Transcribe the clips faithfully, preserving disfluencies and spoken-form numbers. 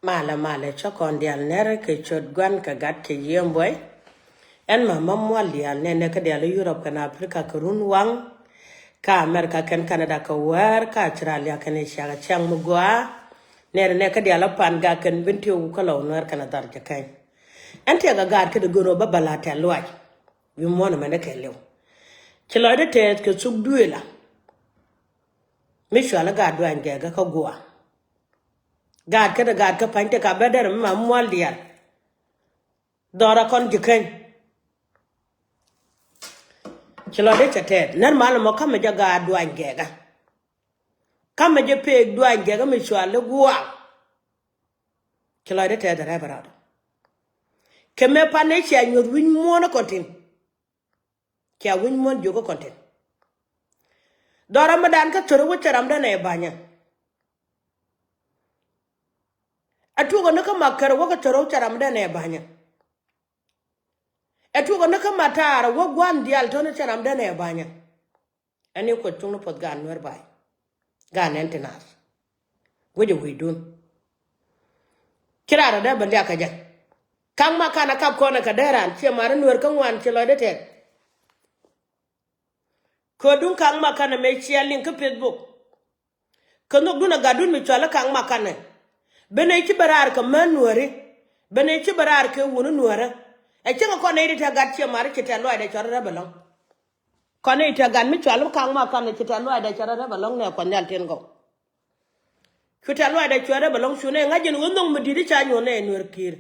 Malɛ malɛ, cä kɔn diaal nɛr kɛ ciöt Gua̱n kɛ Gat kɛ Yiëë Buɔy. Ɛn ma ma mual diaal nɛnɛ kä diaal Yurop kɛnɛ Aprika kɛ run waŋ. Kä Amerika kɛnɛ Kanada kɛ wäär kä Australia kɛnɛ ciaŋ ciaŋ mi gɔaa. Nɛnɛ kä diaal Pan Gak kɛnɛ Bentiu kä Lɔw Nuɛr kɛnɛ Dhɔr Jɛ Kɛny. Ɛn tiɛɛk a gaat kä di go̱n rɔ bä bä la tɛ̈th lɔaac. Wi̱i̱ muɔ̱ɔ̱n ɛmɛn dee kɛɛliw. Ci lɔcdä tɛth kɛ thuk duëëla. Mi cuali gaat Duany Gɛgä kä Gua. Gaat kä di gaat kä pa̱ny tëk a bɛ derɛ mi ma mual diaal. Dhɔra kɔn Jɛ Kɛny. Ci lɔcdä cɛ tɛth nɛr mal mɔ, kamɛ jɛ gaat Duany Gɛgä. Kamɛ jɛ pek Duany Gɛgä mi cuali Gua. Ci lɔcdä tɛth rɛp rɔɔdɛ. Kɛ mɛ pan ni cia nyuɔth wi̱c muɔ̱ɔ̱n kɔn tin. Cia wi̱c muɔ̱ɔ̱n jiök kɔn tin. Dhɔra mi dan kä thör wä cɛ ram den ɛ ba̱nyä. Ɛ tuɔkɛ ni kä ma kär wä kä thör wä cɛ ram den ɛ ba̱nyä. Ɛ tuɔkɛ ni kä ma taar wä gua̱n diaal tɔ̱ni cɛ ram den ɛ ba̱nyä. Ɛn i̱ Kuoth cuŋni puɔth gaat Nuɛr bay. Gaat nɛn ti naath. Guicɛ wi̱i̱dun. Ci raar rɔ dee bä liak kɛ jɛ. Ka̱ŋ ma kanɛ kap kɔnɛ kɛ dee raan ciɛ mari Nuɛr kä ŋuan ci lɔcdä tɛth. Ködun Ka̱ŋ ma kanɛ mëë cia liŋ kä Facebook. Kä nhökdun a gatdun mi cuali Ka̱ŋ ma kanɛ. Benɛ ci bä raar kɛ män Nuɛri. Benɛ ci bä raar kɛ wuni Nuɛrä. Ɛ cäŋ kɔn nɛy ti tɛ gat ciɛ mari ci tɛth lɔaacdɛ cuarɛ rɛp ɛlɔ̱ŋ. Kɔn nɛy tɛ gat mi cuali Ka̱ŋ ma kanɛ ci tɛth lɔaacdɛ cuarɛ rɛp ɛlɔ̱ŋ nɛ Kuɔth Nhial tin gɔw. Cu tɛth lɔaacdɛ cuarɛ rɛp ɛlɔ̱ŋ cu nɛ ŋa̱c jɛn ɣöö nhɔŋ mi di̱t ca nyuɔ̱th nɛy Nuɛr ki̱i̱r.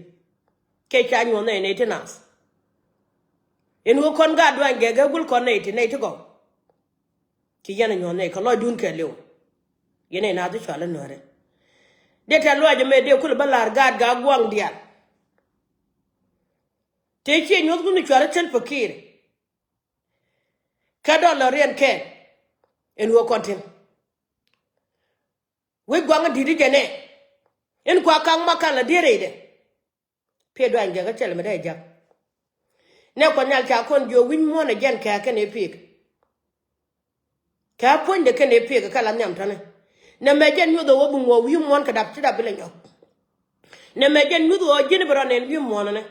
Kɛ ca nyuɔ̱th nɛy nɛy ti naath. Ɛn ɣöö kɔn gaat Duany Gɛgä gul kɔn nɛy ti nɛy ti gɔw. Ci yɛn a nyuɔ̱th nɛy kɛ lɔcdun kɛɛliw. Yɛn nɛy naath ti cuali Nuɛri. Dee tɛth lɔaac ɛmɛ dee kul bä la̱r gaat Gak Guaŋ diaal. Tëë ciɛ nyuɔ̱th kun cuali Salva Kiir. Kä dɔl lɔ riɛn kɛɛl. Ɛn ɣöö kɔn tin. Wec gua̱ŋ di̱t jɛ nɛ. Ɛn kua Ka̱ŋ ma kanɛ la dier rɛydɛ. Piɛ Duany Gɛgä cɛl mi dee jak. Nɛ Kuɔth Nhial ca kɔn jiök wi̱c muɔ̱ɔ̱n ɛ jɛn kɛ kɛn ɛ piek. Kɛ puɔ̱nydɛ kɛn ɛ piek kɛ la nhiam tɔ̱ni. Nɛ mɛ jɛn nyuɔth ɛ wä bi ŋuɔ wi̱i̱ muɔ̱ɔ̱n kɛ dap ci dap bi lɛ nyɔk. Nɛ mɛ jɛn nyuth ɣɔɔ ji̱n bi rɔ nɛn wi̱i̱ muɔ̱ɔ̱n ɛnɛ.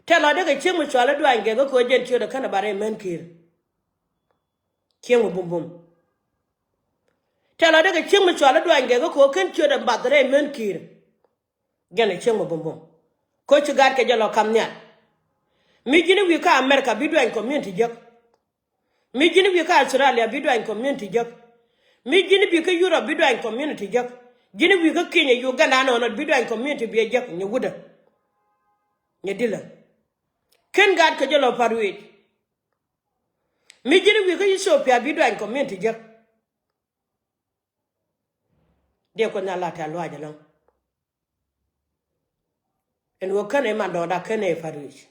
Tɛth lɔcdä kɛ cieŋ mi cuali Duany Gɛgä kɛ ɣöö jɛn ciötdɛ känɛ ba rɛy män Kiir. Cieŋ mi bumbum. Tɛth lɔcdä kɛ cieŋ mi cuali Duany Gɛgä kɛ ɣöö kän ciötdɛ bath rɛy män Kiir. Jɛn ɛ cieŋ mi bumbum. Kä ci gaat kɛ jɛ lɔ kam nhial. Mi ji̱n wi̱i̱ kä America bi Duany community jek. Mi ji̱n wi̱i̱ kä Australia bi Duany community jek. Mi ji̱n bi kä Europe bi Duany community jek. Ji̱n wi̱i̱ kä Kenya, Uganda, anɔnɔ bi Duany community bi jek, nyɛ wutdä. Nyɛ dilä. Kän gaat kɛ jɛ lɔ pa̱t wi̱i̱. Mi ji̱n wi̱i̱ kä Ethiopia bi Duany community jek. Dee Kuoth Nhial la tɛth lɔaac ɛlɔ̱ŋ. Ɛn ɣöö känɛ mandɔɔŋda känɛ pa̱t wi̱i̱.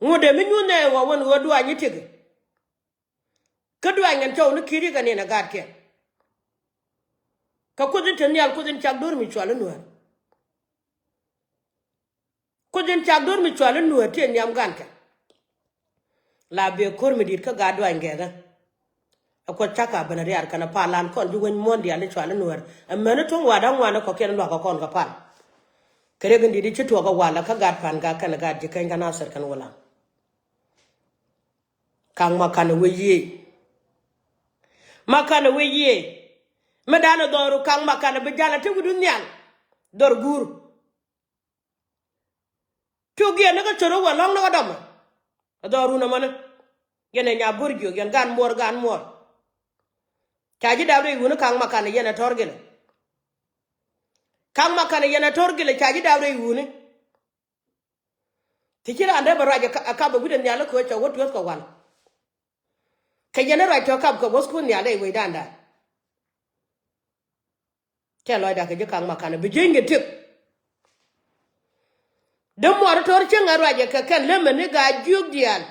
Ŋut dee mi nyuth nɛ ɣɔw ɛn ɣöö Duany i̱ tëkɛ. Kä Duany ɛn cɔw ni Kiir i̱ kɛ niɛn ɛ gaatkiɛn. Kä Kuoth in te nhial, Kuoth in cak do̱r mi cuali Nuäär. Kuoth in cak do̱r mi cuali Nuäär ti ɛ nhiam gankɛ. La bee ko̱r mi di̱i̱t kä gaat Duany Gɛgä. Ɛ Kuoth cak a ben riaar kɛnɛ pal an kɔn ji̱ wec muɔ̱ɔ̱n diaal i̱ cuali Nuäär. Ɛ mäni tuɔ̱ŋ wa̱a̱ da̱ŋ ŋuan i̱ kɔkiɛn luakä kɔn kɛ pal. Kɛ riɛk in di̱i̱t i̱ ci tuɔɔk ɛ wal ɛ kä gaat Pan Gak kɛnɛ gaat Ji̱ Keny kä Nathir kɛn Wulaŋ. Ka̱ŋ Makanɛ wec yiëë. Makanɛ wec yiëë. Mi danɛ dhɔru Ka̱ŋ Makanɛ bi jal a ti wi̱du nhial. Dhɔr guur. Cuk yɛn ni kä cör wä lɔ̱ŋ ni kä dɔmɛ. Ɛ dhɔrun ɛmɔni. Yɛn ɛ nya bo̱r jiök, yɛn gan muɔr, gan muɔr. Ca ji̱ dap rɛy wuni Ka̱ŋ Makanɛ yɛn ɛ tɔr gilɛ. Ka̱ŋ Makanɛ yɛn ɛ tɔr gilɛ, ca ji̱ dap rɛy wuni. Ti ci raan dee bɛ ruac ɛ ka-, ɛ kap ɛ wi̱cdɛ nhial ɛ köö cɛ wä tuɔ̱th kɛ wal. Kɛ yɛn ɛ ruac tɔ̱ kap kɛ wäthkun nhial ɛ wecdan da̱a̱n. Tɛth lɔcda kɛ ji̱ Ka̱ŋ Makanɛ bi jieny kɛ tëk. Dee muɔɔr tɔ̱r cieŋ ɛ ruac ɛ kɛ kɛn lëmɛ ni gaa jiök diaal.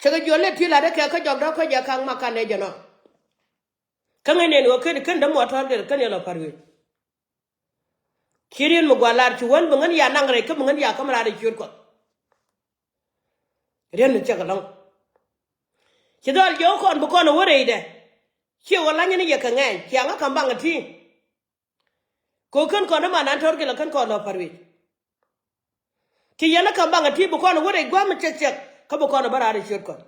Cɛ kɛ jiɔl lɛ ti la̱t ɛ kɛ kä jɔk dɔ̱k kä jɛ Ka̱ŋ Makanɛ jɛ nɔ. Kä ŋäc nɛn ɣöö ken, ken dee muɔɔr tɔ̱r kɛ ken yɛ lɔ pa̱t wec. Ci riet mi gua̱a̱r lar ci wän bi ŋän ya naŋ rɛy kä bi ŋän ya kä mi lar rɛy ciöt Kuɔth. Riet mi cäk ɛlɔ̱ŋ. Ci dhɔl jiɔk kɔn bi kɔn ɛ wä rɛydɛ. Ciɛ wä lany ni yɛ kɛ ŋɛɛny, ciaŋä ka̱m baŋ ɛ ti. Kɛ ɣöö kän kɔn i̱ man an tɔ̱r gilɛ kän kɔn lɔ pa̱r wi̱c. Ci yɛn i̱ ka̱m baŋ ɛ ti bi kɔn i̱ wä rɛy gua̱a̱th mi cɛk cɛk, kä bi kɔn i̱ bä raar i̱ ciöt kɔn.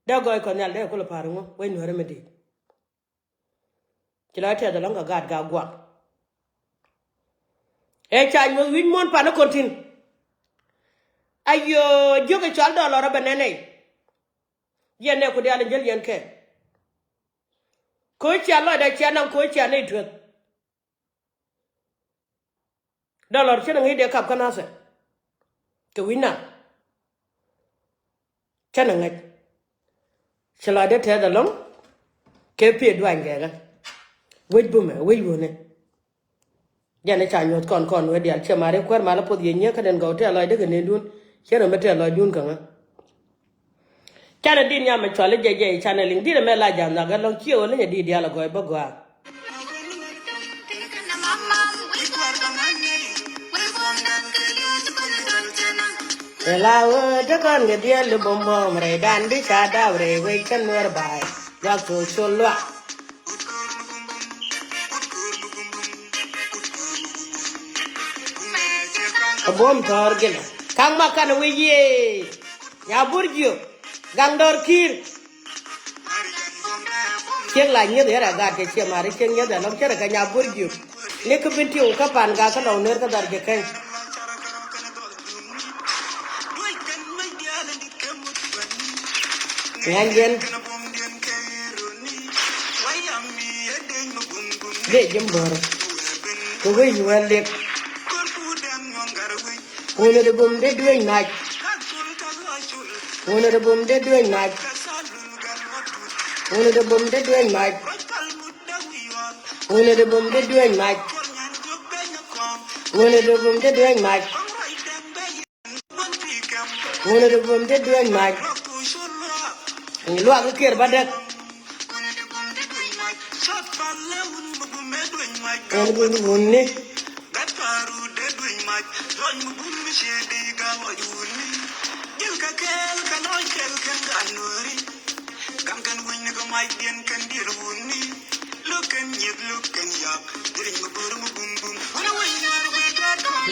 Dee gɔɔy kɔn nhial dee kulɛ pa̱r iŋu wec nuäärä mi di̱i̱t. Ci lɔ tɛth ɛlɔ̱ŋ kɛ gaat gak gua̱a̱k. Ëë ca nyuɔ̱th wi̱c muɔ̱ɔ̱n pa̱n i̱ kɔn thi̱n. Ayö jiök i̱ cɔal dɔɔl lɔ rɔ bɛ nɛn nɛy. Yɛn nɛ ku diaal in jäl yɛn kɛ. Ko̱ cia lɔcdɛ cia naŋ ko̱ cia nɛy tueth. Dɔlɔr cä ni ŋi̱i̱c dee kap kä nathɛ kɛ wi̱c nath. Cä ni ŋäc. Ci lɔcdɛ tɛth ɛlɔ̱ŋ kɛ pi̱i̱ duany gɛɛkä. Wec bumɛ wec wuni. Jɛn i̱ ca nyuɔ̱th kɔn kɔn wee diaal ciɛ mari kuäär mal i̱ puɔth yɛ nyiee kä den gɔw tɛth lɔcdɛ kɛ nendun. Ciɛ ni mi tɛth lɔcdun kä ŋä. Canɛ dit nhiam mi cual i̱ jɛ jɛ i̱ canɛ liŋ dit ɛmɛ la ja̱a̱n nhɔk ɛlɔ̱ŋ ciɛ ɣöö leny ɛ dit diaal ɛ gɔɔy bä gɔaa. Ɛ la ɣöö te kɔn kɛ diɛl i̱ buɔ̱m buɔ̱m rɛydan bi ca dap rɛy wec kä nuɛr ba̱a̱y. Luak thok col luak. Ɛ buɔ̱m thɔɔr gilɛ ka̱ŋ ma kanɛ wec yee. Nya bur jiök. Gaŋ dɔr ki̱i̱r. Ciek la nyieth yɛrɛ gaat kɛ ciɛ mari ciek nyieth ɛlɔ̱ŋ cärɛ kɛ nya buɔr jiök. Ni kä bin tiw kä pan gak kä lɔw ner kä dhɔr jɛ keny. Ŋa̱ny jɛn. Dee ji̱ mbär. Kɛ wec wä liek. Wunɛ di bum di dueny mac. Wunɛ di bum di dueny mac. Wunɛ di bum di dueny mac. Wunɛ di bum di dueny mac. Wunɛ di bum di dueny mac. Wunɛ di bum di dueny mac. Luak kier ba däk. Ɛn wun wunni.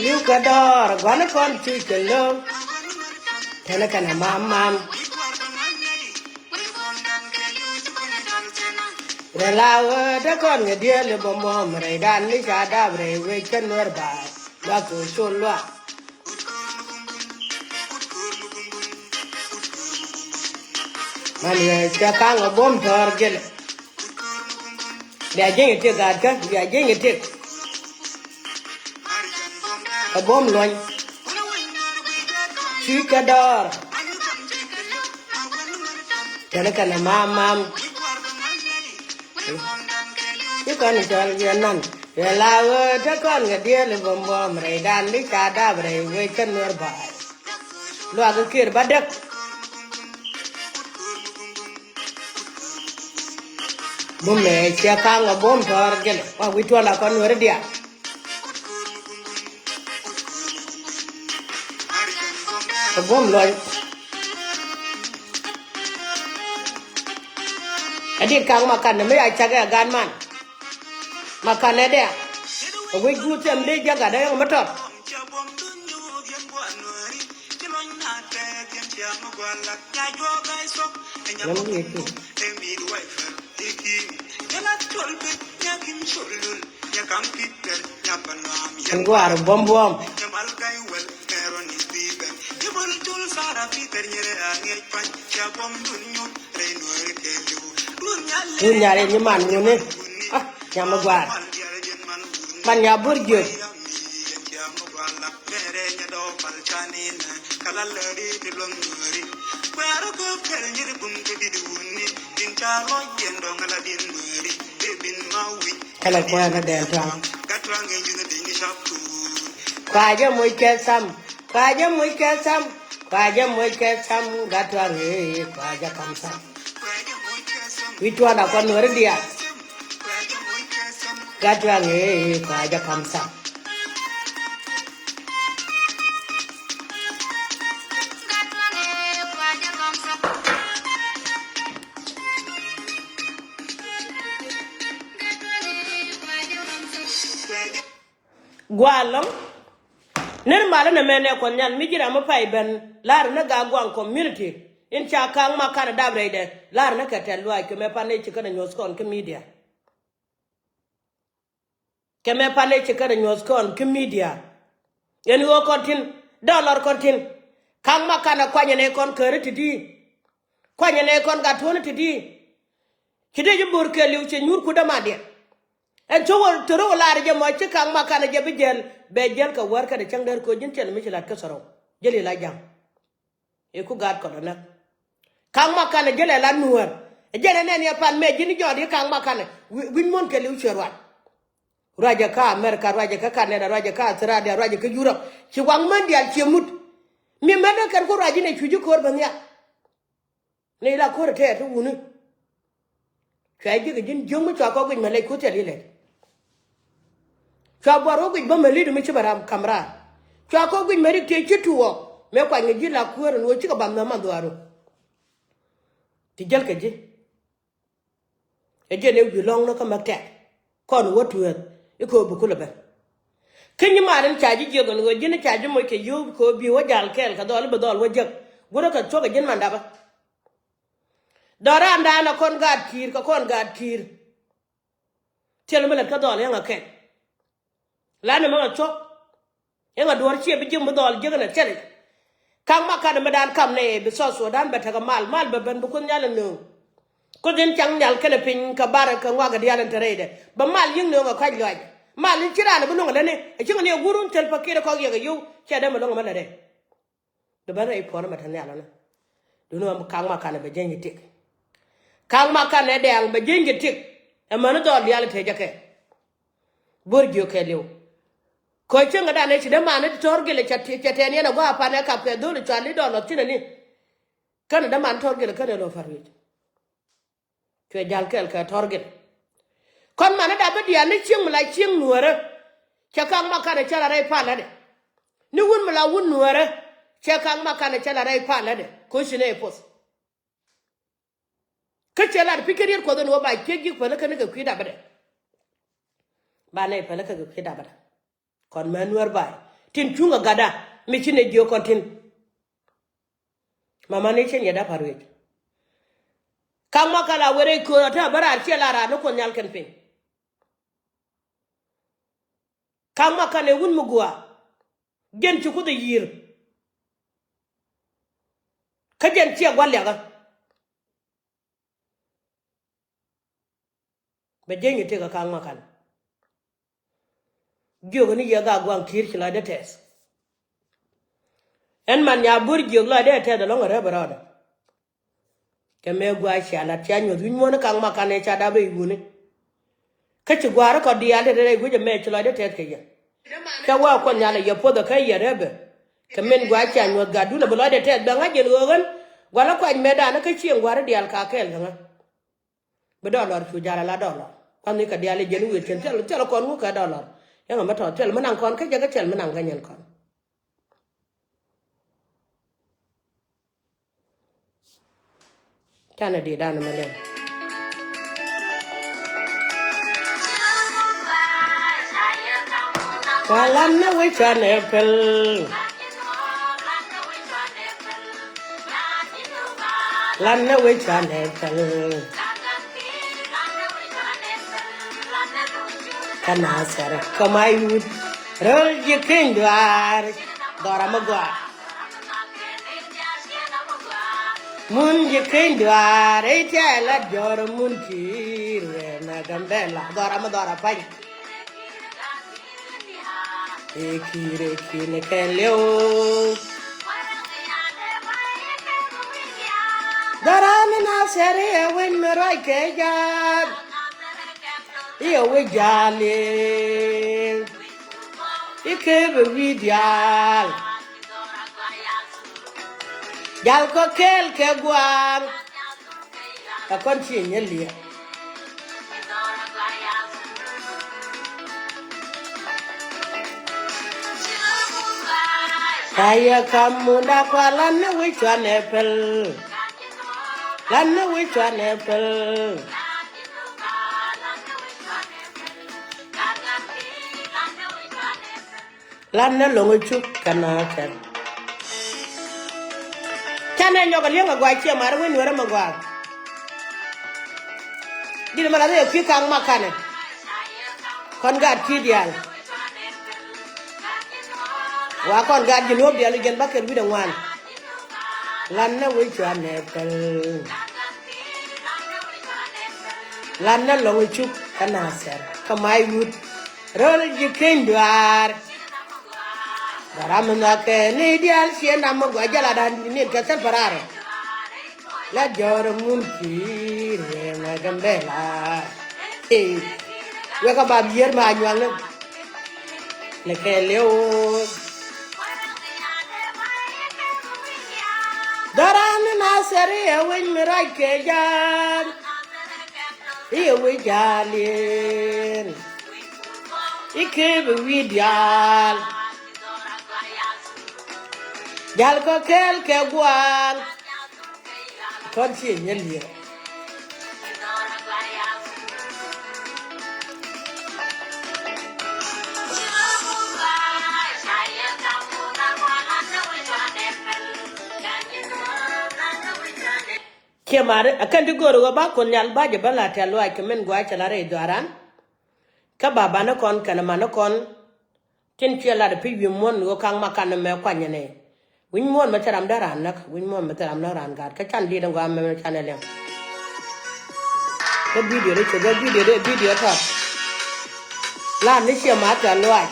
Li̱w kɛ dɔɔr gua̱n kɔn cuc kɛ lo̱o̱. Tɛn kɛn a mam mam. Rɛ la wee te kɔn kɛ dieel i̱ bä muɔ̱ɔ̱m rɛydan ni ca dap rɛy wec kä nuɛr ba̱a̱ luak kɛ col luak. Man yɛ cɛ kaŋ ɛ buɔ̱m tɔ̱ɔ̱r gilɛ. Bia jieny ɛ tiek gaatkä bia jieny ɛ tiek. Ɛ buɔ̱m luɔ̱ny. Cuc kɛ dɔɔr. Tɛn kɛn ɛ mam mam. Ci kɔn cɔl yɛ nan yɛ la ɣöö te kɔn kɛ dieel i̱ buɔ̱m buɔ̱m rɛydan bi ca dap rɛy wec kä nuɛr ba̱a̱. Luak kier ba däk. Bumɛ ciɛ kaŋ ɛ buɔ̱m tɔɔr gilɛ wa wi̱c tuɔl a kɔn nuɛri diaal. Ɛ buɔ̱m luɔ̱ny. Ɛ dit kaŋ ma kan mi a cak ɛ gan man. Ma kan ɛ dɛ. Ɛ wec guut thɛm dee jak a dee yɔŋ mi tɔt. Yɛn wi̱i̱ ti. Ɛn guaar buɔ̱m buɔ̱m. Wun nyal in nyi man wuni. Ah, nyam mi guaar. Man nya bur jiök. Kɛnɛ kuäär ni dɛn tuaŋ. Kua̱ jɛ moc kɛ tham. Kua̱ jɛ moc kɛ tham. Kua̱ jɛ moc kɛ tham. Gat tuaŋ ee kua̱ jɛ kam tham. Wi̱c tuaŋ a kɔn nuɔ̱ri diaal. Gat tuaŋ ee kua̱ jɛ kam tham. Gua̱a̱ lɔ̱ŋ. Ner malä nɛ mɛn ɛ kuɔth nyal mi ji̱ ram mi pay ben la̱r ni Gaaguaŋ community. In ca ka̱a̱ŋ ma kanɛ dap rɛydɛ la̱r ni kɛ tɛt luaac kɛ mɛ pan ni ci kɛn ɛ nyuɔ̱th kɔn kä media. Kɛ mɛ pan ni ci kɛn ɛ nyuɔ̱th kɔn kä media. Ɛn ɣöö kɔn tin dɔlɔr kɔn tin ka̱a̱ŋ ma kanɛ kuanyɛ nɛ kɔn käri ti di. Kuanyɛ nɛ kɔn gat tuɔ̱ni ti di. Ci dee ji̱ bo̱r kɛɛliw ci nyuur kut dämadiɛn. Ɛn cä wä te röw laar jɛ mɔ ci ka̱ŋ ma kanɛ jɛ bi jɛl bɛ jɛl kɛ wär kɛnɛ cäŋ däär köö ji̱n cɛl mi ci la̱t kä thɔrɔw. Jɛl i̱ la ja̱ŋ i̱ ku gaat kɔn ɛ näk. Ka̱ŋ ma kanɛ jɛl ɛ la nuäär. Ɛ jɛl ɛ nɛn yɛ pan mɛ ji̱n jɔɔt i̱ ka̱ŋ ma kanɛ wi̱c muɔ̱n kɛɛliw ciɛ ruac. Ruacɛ kä America, ruacɛ kä Canada, ruacɛ kä Australia, ruacɛ kä Europe. Ci waŋ män diaal ciɛ mut. Mi män ɛ kɛn ku ruac ji̱n ɛ cuc i̱ ko̱r bä nhial. Ni la ko̱r tɛɛt ti wuni. Cua ji̱ kɛ ji̱n jiöŋ mi cua kɔ guic mɛ lɛc kuth thil ilɛc. Cua buar wä guic bä mɛ li̱t mi ci bɛ ram kam raar. Cua kɔ guic mɛ rik tëë ci tuɔɔk mɛ kuany kɛ ji̱ la kuäär ni wä cikɛ bam nhäm man dhuaaru. Ti jäl kɛ ji̱. Ɛ jiɛn ɛ wi̱i̱ lɔ̱ŋ ni kä mäk tɛk kɔn wä tueeth i̱ kɛ ɣöö bi kulɛ ben. Kä nyi mat in ca ji̱ jiök ɛn ɣöö ji̱n ca ji̱ moc kɛ yio̱w kɛ ɣöö bi wä jal kɛɛl kɛ dhɔl i̱ bi dhɔl wä jek. Guurä kɛ thuɔ̱k ɛ ji̱n mandapä. Dɔ̱raandan ɛ kɔn gaat ki̱i̱r kɛ kɔn gaat ki̱i̱r. Thil mi lät kä dhɔl yäŋ ɛ kɛn. Lan ɛmɛ ŋa thuɔ̱k. Yäŋ ɛ duɔ̱ɔ̱r ciɛ bi ji̱ mi dhɔl jiäk ɛn ɛ thil i̱ ka̱ŋ ma kanɛ mi daan kam nɛ ɛ bi South Sudan bɛ tekɛ mal, mal bɛ ben bi Kuoth Nhial ɛ nööŋ. Kuoth in caŋ nhial kɛnɛ piny kɛ bar kɛ ŋuak kɛ diaal in te rɛydɛ bɛ mal yi̱ŋ nööŋ ɛ kɔc lɔac. Mal in ci raan ɛ bi luäŋ ɛ lätni ɛ cieŋ ni ɛ guur wun thil pa̱kiɛt ɛ kɔk yɛk ɛ yio̱w cɛ dee mi luäŋ ɛmɛ lätdɛ. Di bä rɛy puɔ̱n ɛmɛ te nhial ɛnɔ. Duŋni ɣöö ka̱ŋ ma kanɛ bɛ jieny ji̱ tik. Ka̱ŋ ma kanɛ dɛ̈ɛ̈ŋ bɛ jieny ji̱ tik. Ɛmäni dhɔl diaal tëë jɛ kɛ. Buɔ̱r jiök kɛɛliw. Kɔ cieŋ kɛ danɛ ci dee man ni tɔ̱r gilɛ cɛ tɛn yɛn ɛ gua̱a̱ panɛ kap kɛ dho̱l cɔal i̱ dɔl lɔth cinɛ ni. Känɛ dee man tɔ̱r gilɛ känɛ lo̱ pa̱r wi̱c. Cuɛ jal kɛɛl kɛ tɔ̱r gil. Kɔn mani dap bi diaal ni cieŋ mi la cieŋ nuäärä. Cɛ ka̱ŋ ma kanɛ cä la rɛy pal lätdɛ. Ni wun mi la wun nuäärä. Cɛ ka̱ŋ ma kanɛ cä la rɛy pal lätdɛ. Ko̱ ci nɛ i̱ poth. Kä cɛ lat pi̱c kä riet Kuɔth ɛn ɣöö ba ciek ji̱ pälikä ni kɛ kui̱ dapdɛ. Ba nɛ pälikä kɛ kui̱ dapdɛ. Kɔn mɛ nuäär bay tin cuŋ ɛ gatda mi ci nɛ jiök kɔn tin. Mama ni cieŋ yɛ dap pa̱r wi̱c. Ka̱ŋ ma kal a wee rɛy köör a te a bä raar ciɛ la raar ni Kuoth Nhial kɛn piny. Ka̱ŋ ma kanɛ wun mi gua̱a̱. Jɛn ci Kuoth ɛ yi̱i̱r. Kä jɛn ciɛ gua̱l liakä. Bɛ jieny ji̱ tik ɛ ka̱ŋ ma kanɛ. Jiök ni yɛ Gaaguaŋ ki̱i̱r ci lɔcdɛ tɛth. Ɛn man nya buɔ̱r jiök lɔcdɛ tɛth ɛlɔ̱ŋ ɛ rɛp ɛ rɔɔdɛ. Kɛ mëë gua̱a̱ cia la̱t cia nyuɔ̱th wi̱c muɔ̱ɔ̱n ka̱ŋ ma kanɛ ca dap rɛy wuni. Kä ci gua̱a̱r kɔ diaal te rɛy guic ɛmɛ ci lɔcdɛ tɛth kɛ yɛ. Cä wä Kuɔth Nhial ɛ yɛ puɔth ɛ kä yɛ rɛpɛ. Kɛ min gua̱a̱ cia nyuɔ̱th gatdun ɛ bi lɔcdɛ tɛth bɛ ŋa̱c jɛn ɣöö ɣän. Gua̱lä kuac mëëdan kä cieŋ gua̱a̱r diaal ka kɛɛl kɛ ŋa̱c. Bi dɔlɔr cu jal ala dɔlɔr. Kua̱n ni kɛ diaal i̱ jɛn wi̱i̱ cin thil thil kɔn wuk kɛ dɔlɔr. Yɛn ɛ mi tɔ̱ thil mi naŋ kɔn kä jɛ kä thil mi naŋ kä nyɛn kɔn. Canɛ di̱i̱t dan mɛ lɛn. Wa lan ni wi̱c canɛ pɛl. Lan ni wi̱c canɛ pɛl. Kä Nathɛr kä may wut röl ji̱ keny duaar. Dhɔra mi gɔaa. Mun ji̱ keny duaar i̱ tiɛɛl a diɔ̱ɔ̱r mun ki̱i̱r wee na Gambɛla dhɔra mi dhɔra pa̱ny. I̱ ki̱i̱r i̱ ki̱i̱r ni kɛn liw. Dhɔra mi Nathɛr i̱ ɛ wec mi ruac kɛ ja̱a̱l. I̱ ɛ wec ja̱a̱l i̱. I̱ kee bɛ wi̱i̱ diaal. Jal kɔ kɛɛl kɛ gua̱a̱r. Ɛ kɔn ci nyɛ liɛp. Kayɛ kam munda kua lan ni wi̱c cuanɛ pɛl. Lan ni wi̱c cuanɛ pɛl. Lan ni lo̱ŋ cuk kɛn a kɛn. Canɛ nyɔk a li̱eŋ a gɔaa ciɛ mar wec Nuɛrɛ mɛ gɔaa. Dit mɛ la dhɛ kui̱ kaŋ ma kanɛ. Kɔn gaat ki̱i̱ diaal. Wa kɔn gaat ji̱ nuɔ̱p diaal i̱ jɛn bakɛt wi̱cdɛ ŋuan. Lan ni wec cua nɛ pɛl. Lan ni lo̱ŋ cuk kä Nathɛr kä may wut. Röl ji̱ keny duaar. Garam mi nhɔakɛ ni diaal ciɛ nam mi gɔaa jɛ la da̱a̱n di̱t ni kɛ thil parar. La jɔr mun ki̱i̱r yɛ mɛ Gambɛla. Ee, wekɛ bap yiër ma nyuak ni. Ni kɛ liw. Dɔran ni Nathɛr i̱ ɛ wec mi rac kɛ ja̱a̱n. I̱ ɛ wec ja̱a̱n liɛn. I̱ kee bi wi̱i̱ diaal. Jal kɔ kɛɛl kɛ gua̱a̱l. Kɔn ci nyɛ liɛɛr. Ciɛ mari a kɛn ti go̱o̱r ɣöö ba Kuoth Nhial ba jɛ ben la tɛ̈th lɔaac kɛ min gua̱a̱c cɛ la rɛy dhɔaaran. Kä ba banɛ kɔn kɛnɛ manɛ kɔn. Tin ciɛ lat pi̱c wi̱i̱ muɔ̱n ɣöö ka̱ŋ ma kan mɛ kuany ɛnɛ. Wi̱ny muɔ̱n mɛ thil ram dee raan näk, wi̱ny muɔ̱n mɛ thil ram näk raan gaat kä can diet in gɔaa mɛ can ɛ liɛŋ. Kä bidio dee cok, kä bidio dee bidio tɔt. Lat ni ciɛ ma thil lɔaac.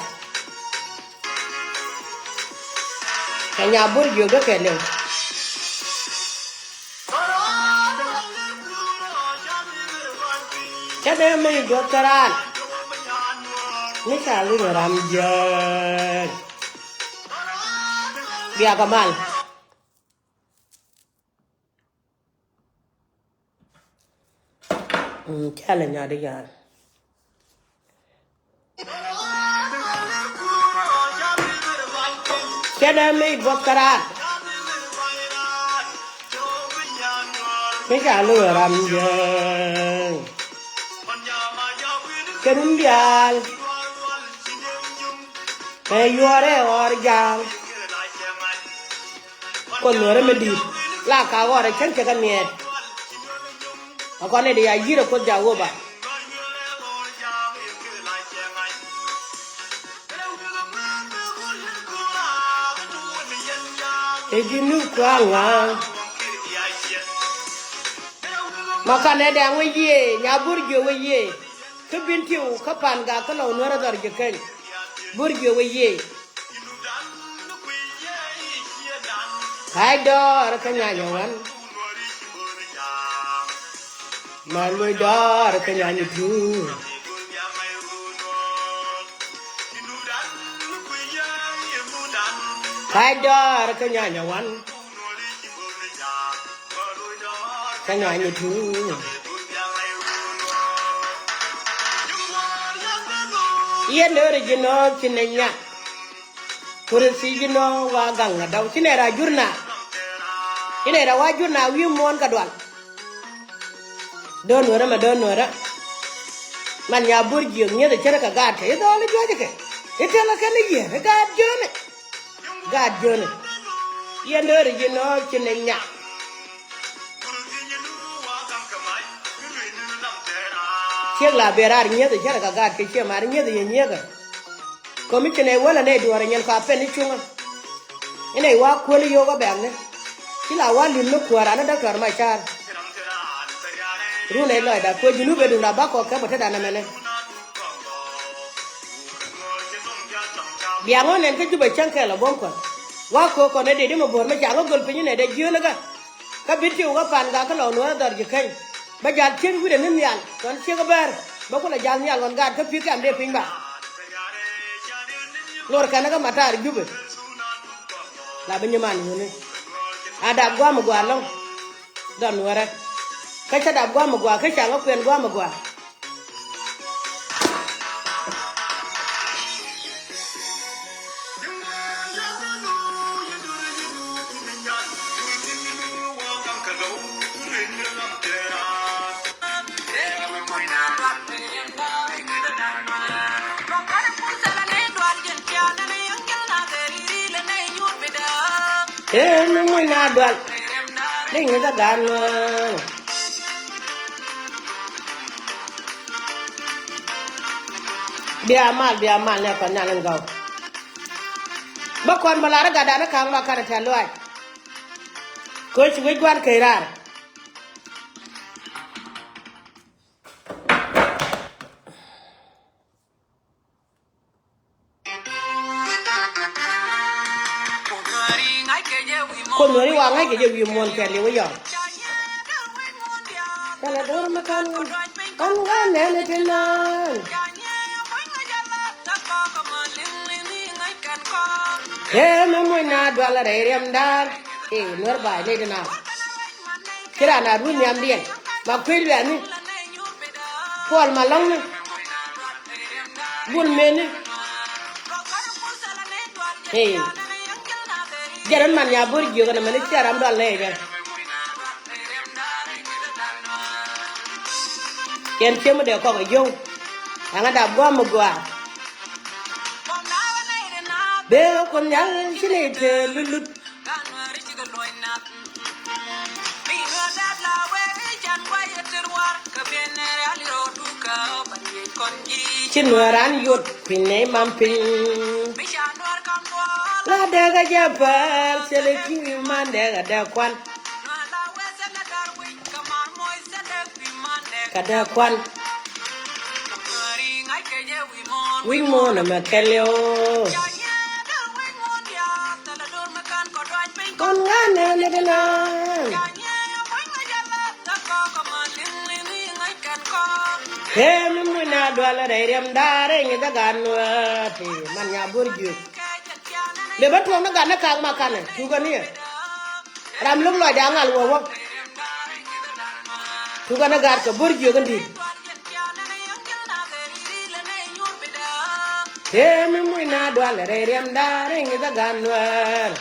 Kɛ nya bur jiök dee kɛ liɛŋ. Cä dee mi duɔth kɛ raan mi ca liŋ ram jiääk. Biakɛ mal. Mm, cä lɛ nyɔt i̱ ya̱a̱n. Cɛ dee mi buɔth kɛ raan. Mi ca lo̱k ɛ ram jääny. Kɛ run diaal. Kɛ yuɔrɛ ɣɔr ja̱a̱ŋ. Kuoth Nuɔ̱ɔ̱rä mi di̱i̱t la ka ɣɔrɛ cäŋ cɛ kɛ miɛɛt. A kɔn nɛy ti ya yi̱r a Kuoth Jakoba. Ɛ ji̱ nu kuaŋa. Ma kanɛ dɛŋ wä yiëë, nya bur jiö wä yiëë. Kä bin tiw kä pan gak kä lɔw Nuɔ̱ɔ̱rä dhɔr ji̱ keny. Bur jiö wä yiëë. Ka̱c dɔɔr kä nyanyɛ wan. Ma loc dɔɔr kä nyanyɛ tuur. Ka̱c dɔɔr kä nyanyɛ wan. Kä nyuany i̱ tuŋ. Yɛn dee ri ji̱ nɔɔk ci nɛ nyak. Kurɛ thiec ji̱ nɔɔk wa gaŋ na dɔw ci nɛ ra jur na. Ci nɛ ra wa jur na wi̱i̱ muɔ̱ɔ̱n kɛ dual. Dee Nuɔ̱ɔ̱rä mɛ dee Nuɔ̱ɔ̱rä. Man nya bur jiök nyieth ɛ cärä kɛ gaat kɛ i̱ dhɔl i̱ juɔc kɛ i̱ tɛl kɛn i̱ yiëë i̱ gaat jiöni. Gaat jiöni. Yɛn dee ri ji̱ nɔɔk ci nɛ nyak. Ciek la ben raar nyieth cärɛ kɛ gaat kɛ ciɛ mar nyieth yɛ nyieth. Kɔmi ci nɛ wäl anɛ duɔ̱ɔ̱r anyɛn kɔa pɛn i̱ cuŋä. Inɛ i̱ wa kuäl i̱ yo̱o̱k ɔ bɛ̈ɛ̈kni. Ci la wa li̱n mi kuäär an i̱ dɔktɔr ma ca̱a̱r. Run ɛ lɔcda kuɛ ji̱ nu ben duŋda bak kɔk kɛ bä tetdan ɛmɛnɛ. Biaŋ ɣän ɛn kä Jubɛ cäŋ kɛl ɛ buɔ̱m kuäär. Wa köök kɔn ɛ dee di mɛ bo̱o̱r mɛ ca ŋä göl piny inɛ dee jiöl ɛ gä. Kä bi tiw kä pan gak kä lɔw Nuɔ̱ɔ̱rä dhɔr ji̱ keny. Bä jal ciek wi̱cdɛ ni nhial kɔn ciek bäär bä kulɛ jal nhial kɔn gaat kä pi̱i̱ kɛm dee piny ba. Lor kɛn kä matar Jubɛ. La bi nyiman wuni. A dap guam gua lɔŋ. Dhɔr Nuɔ̱ɔ̱rä. Kä cä dap guam gua kä ca ŋä kuɛn guam gua. Ee, mi muc na dual. Liŋ ni kä gan. Bia mal, bia mal ni a kɔn nyal in gɔw. Bä kɔn bä lar gatdan ka̱ŋ ba karɛ tɛ̈th lɔaac. Kɛ ɣöö ci wec gua̱n kɛ raar. Kuoth Nuääri wa ŋa̱c kɛ jɛ wi̱i̱ muɔ̱ɔ̱n kɛɛliw ɛ yɔ. Kɛnɛ do̱r mi ka̱n ɣän, ka̱n ɣän nɛn ɛ ti naan. Ee, mi muc na dual rɛy riɛm da̱a̱r. Ee, Nuäär ba̱a̱c ni ti naan. Ci raan a ruun nhiamdiɛn ma kui̱ luɛɛni. Puɔl ma lɔ̱ŋni. Bul meni. Ee. Jɛn man nya bo̱r jiök ɛn meni cia ram dual nɛy jɛ. Kɛn ciemi dee kɔk a yio̱w. Ɛŋa dap gua̱a̱m mi gua̱a̱. Bee kun nhial ci ni te lulut. Ci Nuäär an yot piny nɛy mam piny. La dɛk a jɛ päl thilɛ ki̱n wi̱i̱ man dɛk a dɛk kuan. Ka dee kuan. Wi̱c muɔ̱ɔ̱n ɛmɛ kɛl yɛ ɣöö. Kɔn ŋa̱n nɛn ni ti naan. Kee mi muc na dual rɛy riɛm da̱a̱r rɛy ŋi̱th ɛ gat Nuäär ti man nya bo̱r jiök. Lep ɛ tuɔ̱ŋ ni gat ni ka̱a̱k ma kanɛ cukɛ ni yɛ. Ram lo̱k lɔcdɛ a ŋal wä wä. Cukɛ ni gat kɛ bo̱r jiök in di̱t. Tëë mi muc na dual rɛy riɛmda rɛy ŋi̱th a gan Nuäär.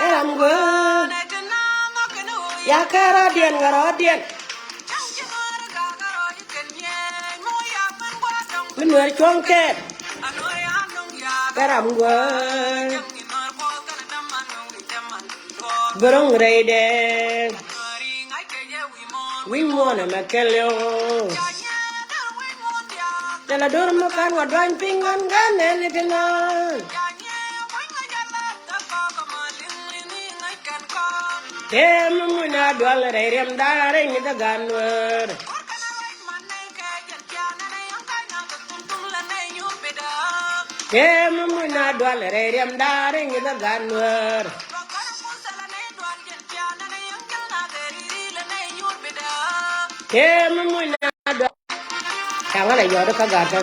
Ɛ ram guäär. Ya kɛ rɔ̱diɛn kɛ rɔ̱diɛn. Mi Nuäär cuɔ̱ŋ kɛɛl. Ɛ ram guäär. Bä ro̱ŋ rɛydɛ. Wi̱c muɔ̱ɔ̱n ɛmɛ kɛl yɛ ɣöö. Thilɛ do̱r mi ka̱n wä duany piny ɣän gat nɛn ni ti naan. Tëë mi muc na dual rɛy riɛmda rɛy ŋi̱th a gan Nuäär. Tëë mi muc na dual rɛy riɛmda rɛy ŋi̱th a gan Nuäär. Tëë mi muc na dual. Caŋä la yɔt kä gat kä.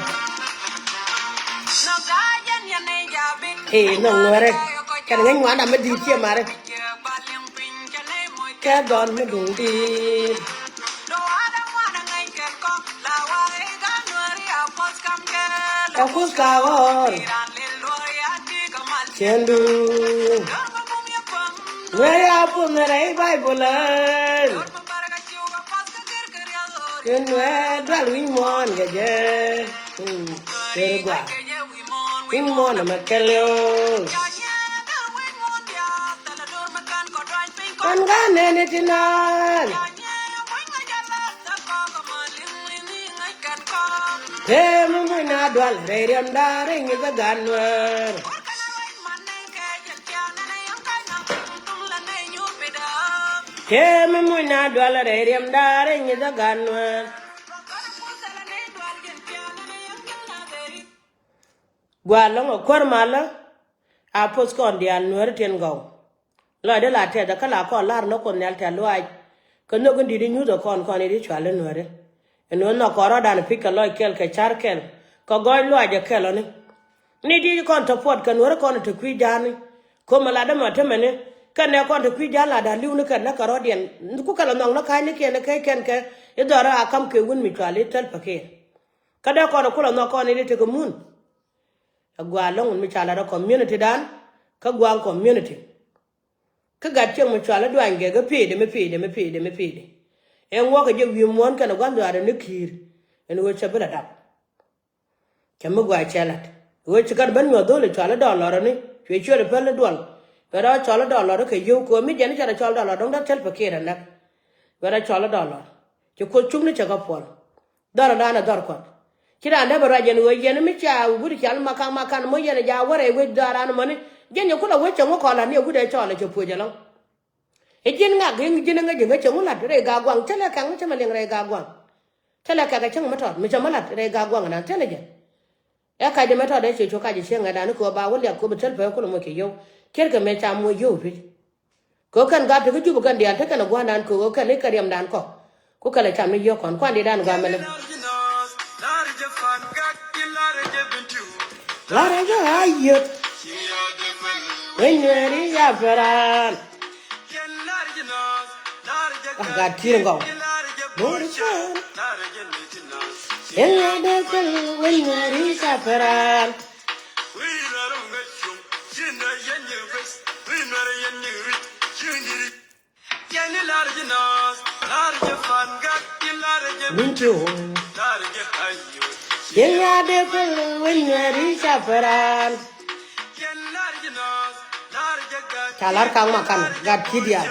Ee, nhɔk Nuäärɛ. Kɛn ŋäc ŋuandan mi di̱i̱t ciɛ marɛ. Kɛ dhɔn mi duŋ di̱i̱t. Ɛ kuth ka ɣɔr. Cɛn duŋ. Nuäär ya puɔth Nuäär rɛy Baibol ɛ. Kɛ Nuäär dual wi̱c muɔ̱ɔ̱n kɛ jɛ. Mm, kɛ gua. Wi̱c muɔ̱ɔ̱n ɛmɛ kɛl yɛ ɣöö. Kɔn gat nɛn ni ti naan. Tëë mi muc na dual rɛy riɛmda rɛy ŋi̱th a gan Nuäär. Tëë mi muc na dual rɛy riɛmda rɛy ŋi̱th a gan Nuäär. Gua lɔ̱ŋ ɛ kuäär malä. A poth kɔn diaal Nuäärä tin gɔw. Lɔcdä la tɛth kä la kɔn la̱r ni Kuoth Nhial tɛ̈th lɔaac. Kɛ nhök in di̱t i̱ nyuth ɛ kɔn kɔn i̱ di cual i̱ Nuäärä. Ɛn ɣöö nhɔk kɔn rɔ̱dan pi̱c kɛ lɔc kɛl kɛ ca̱r kɛl kɛ gɔɔy lɔaac ɛ kɛl ɔni. Ni di̱t kɔn te puɔt kɛ Nuäärä kɔn te kui̱ ja̱a̱ni. Ko̱mɛ latdä mɔ te mɛni kɛn nɛ kɔn te kui̱ ja̱a̱n latdä li̱w ni kɛn nä kɛ rɔ̱diɛn. Ku kɛl ɛ nhɔk ni ka̱ny ni kɛn kɛ kɛn kɛ i̱ dhɔrä a ka̱m kɛ wun mi cual i̱ thäl pɛ kɛɛl. Kä dee kɔn ɛ kulɛ nhɔk kɔn i̱ di tekɛ mun. Ɛ gua̱a̱ lɔ̱ŋ mi ca lat ɛ community dan kä gua̱a̱ŋ community. Kä gat cieŋ mi cual i̱ duany gɛ kä pi̱i̱dɛ mi pi̱i̱dɛ mi pi̱i̱dɛ mi pi̱i̱dɛ. Ɛn wäkɛ jɛ wi̱i̱ muɔ̱ɔ̱n kɛnɛ gua̱n dhuaarɛ ni ki̱i̱r. Ɛn ɣöö cɛ bi la dap. Cɛ mi gua̱a̱ cɛ la̱t. Ɣöö ci gat ben nyuɔ̱th dho̱l i̱ cɔal i̱ dɔɔlɔr ni cuɛ ciöt i̱ päl i̱ duɔl. Bɛ rɔ cɔl i̱ dɔɔlɔr i̱ kɛ yio̱w kɛ ɣöö mi jɛn i̱ cɛ rɔ cɔl dɔɔlɔr dɔ̱ŋ däk thil pɛ kiɛt ɛ näk. Bɛ rɔ cɔl i̱ dɔɔlɔr. Ci Kuoth cuk ni cɛ kɛ puɔl. Dhɔr dan ɛ dhɔr Kuɔth. Ci raan dee bɛ ruac yɛn ɣöö yɛn mi ca wut i̱ cɔal i̱ makan makan moc yɛn ɛ ja wärɛ i̱ wec dhɔaaran mɔni. Jɛn yɛ kulɛ wec cɛ ŋu kɔn la̱t ni ɛ wut ɛ cɔɔl ɛ cɛ puɔc ɛlɔ̱ŋ. I̱ ji̱n ŋak i̱ ji̱n ŋäc i̱ ŋäc cɛ ŋu la̱t rɛy Gaaguaŋ thilɛ kɛŋ mi cɛ mɛ liŋ rɛy Gaaguaŋ. Thilɛ kɛk ɛ cäŋ mi tɔt mi cɛ mi la̱t rɛy Gaaguaŋ ɛnan thilɛ jɛ. Ɛ kac ɛmɛ tɔt ɛ ciec cu kac ɛ cieŋ ɛ dan i̱ kɛ ɣöö ba wä liak kop ɛ thil pek kulɛ moc kɛ yio̱w. Ciɛtkɛ mëë ca moc yio̱w tui̱c. Kɛ ɣöö kɛn gat te kä Jubɛ kɛn diaal te kɛn ɛ gua̱a̱r dan kɛ ɣöö kɛn i̱ kɛ riɛmdan kɔ. Ku kɛl ɛ cam ni yio̱w kɔn kuan diaal dan gua̱a̱r mɛlɛ. La̱rä jɛ a yio̱t. Wec Nuɛɛri ca pɛraan. Gat ki̱i̱r ŋɔw. Bo̱o̱r cään. Yɛn ŋa̱ dee pɛl wec Nuɛɛri ca pɛraan. Min ti wun. Yɛn ŋa̱ dee pɛl wec Nuɛɛri ca pɛraan. Ca la̱r kaŋ ma kan gat ki̱i̱r diaal.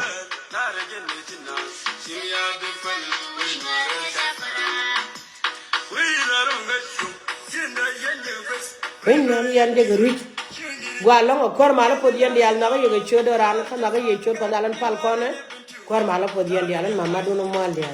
Wec Nuɛɛri yɛn jɛ kɛ rui̱c. Gua lɔ̱ŋ ɛ kuäär mal ɛ puɔth yɛn diaal nhɔk ɛ yɛ kɛ ciöt ɛ raan kä nhɔk ɛ yɛ ciöt kɔn diaal ɛn pal kɔn ɛ. Kuäär mal ɛ puɔth yɛn diaal ɛn mamadun ɛ mual diaal.